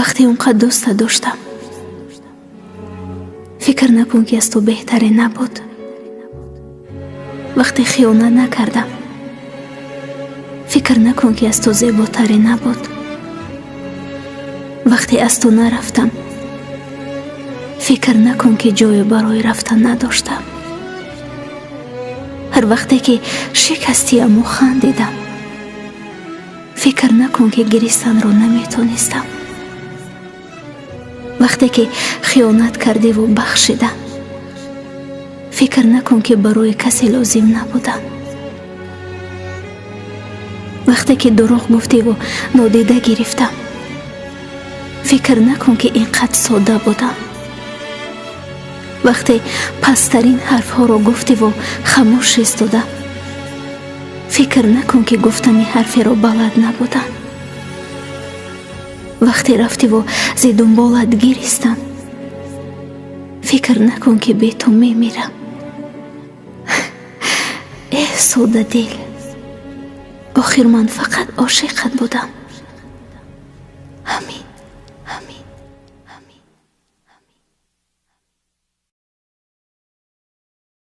Вақте он қад дӯстат доштам, фикр накун, ки аз ту беҳтаре набуд. Вақте хиёнат накардам, фикр накун, ки аз ту зеботаре набуд. Вақте аз ту нарафтам, фикр накун, ки ҷое барои рафтан надоштам. Ҳар вақте ки шикастиаму хандидам, фикр накун, ки гиристанро наметонистам. Вақте ки хиёнат кардиву бахшидам, фикр накун, ки барои касе лозим набудам. Вақте ки дурӯғ гуфтиву нодида гирифтам, фикр накун, ки ин қад содда будам. Вақте пасттарин ҳарфҳоро гуфтиву хамӯш истодам, фикр накун, ки гуфтани ҳарферо балад набудам. Вақте рафтиву зи дунболат гиристам, фикр накун, ки бе ту мемирам. Эҳ, соддадил, охир ман фақат ошиқат будам.